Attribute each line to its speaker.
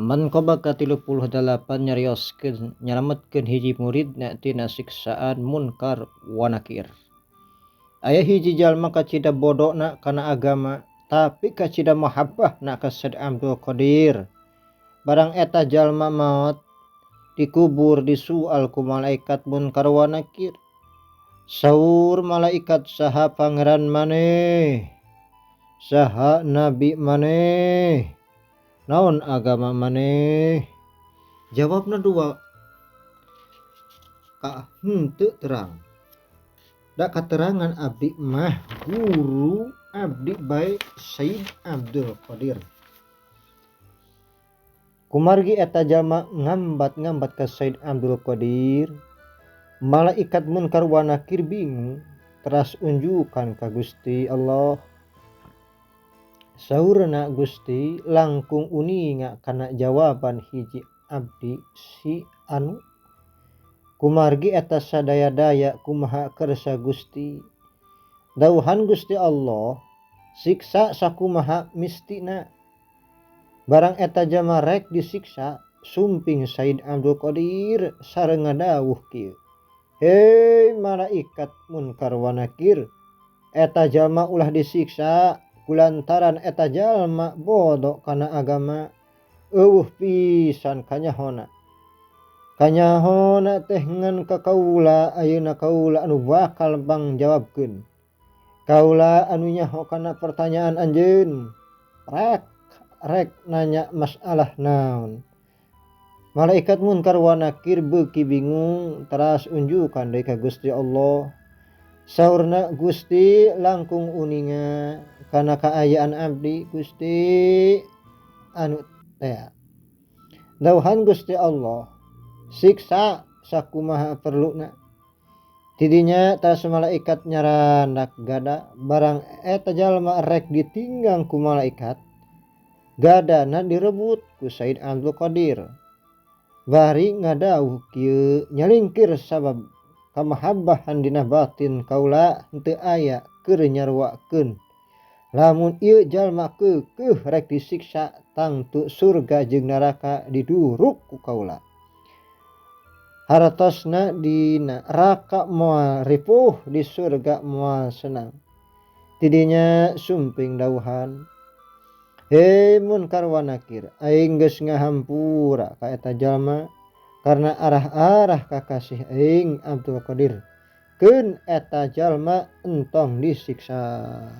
Speaker 1: Manqabah ka 38 nyarioskeun nyalametkeun hiji muridna tina siksaan Munkar wa Nakir. Aya hiji jalma kacida bodona kana agama tapi kacida mahabbahna ka Syed Abdul Qadir. Barang eta jalma maot dikubur disual ku malaikat Munkar wa Nakir. Saur malaikat saha pangeran maneh? Saha nabi maneh? Naon agama maneh? Jawabna dua ka henteu terang. Da katerangan abdi mah guru abdi bae Said Abdul Qadir. Kumargi eta jalma ngambat-ngambat ka Said Abdul Qadir, malaikat Munkar wa Nakir bingung teras unjukan ka Gusti Allah. Saurna Gusti langkung uninga kana jawaban hiji abdi si anu. Kumargi eta sadaya-daya kumaha kersa Gusti. Dauhan Gusti Allah siksa sakumaha mistina. Barang eta jalma rek disiksa sumping Said Abdul Qadir sareng ngadawuh kieu. Hei malaikat Munkar wa Nakir, eta jalma ulah disiksa kulantaran eta jalma bodoh kana agama eueuh pisan kanyahona. Kanyahona teh ngan ka kaula ayeuna kaula anu bakal pangjawabkeun. Kaula anu nyaho kana pertanyaan anjeun. Rek rek nanya masalah naon. Malaikat Munkar wa Nakir beuki bingung teras unjukan deui ka Gusti Allah. Saurna Gusti langkung uninga kana kaayaan abdi Gusti anu tea. Dauhan Gusti Allah siksa sakumaha perluna. Tidinya tas malaikat nyarandak gada barang eta jalma rek ditinggang ku malaikat gadana direbut ku Said Abdul Qadir. Bari ngadawuh kieu nyalingkir sabab kamahabbahan dina batin kaula henteu aya keur nyaruakeun. Lamun ieu jalma keukeuh rek disiksa tangtu surga jeung neraka diduruk ku kaula. Hartosna di neraka moal ripuh di surga moal senang. Tidinya sumping dauhan. Hei Munkar wa Nakir, aing geus ngahampura ka eta jalma karena arah-arah kakasih aing Abdul Qadir. Keun eta jalma entong disiksa.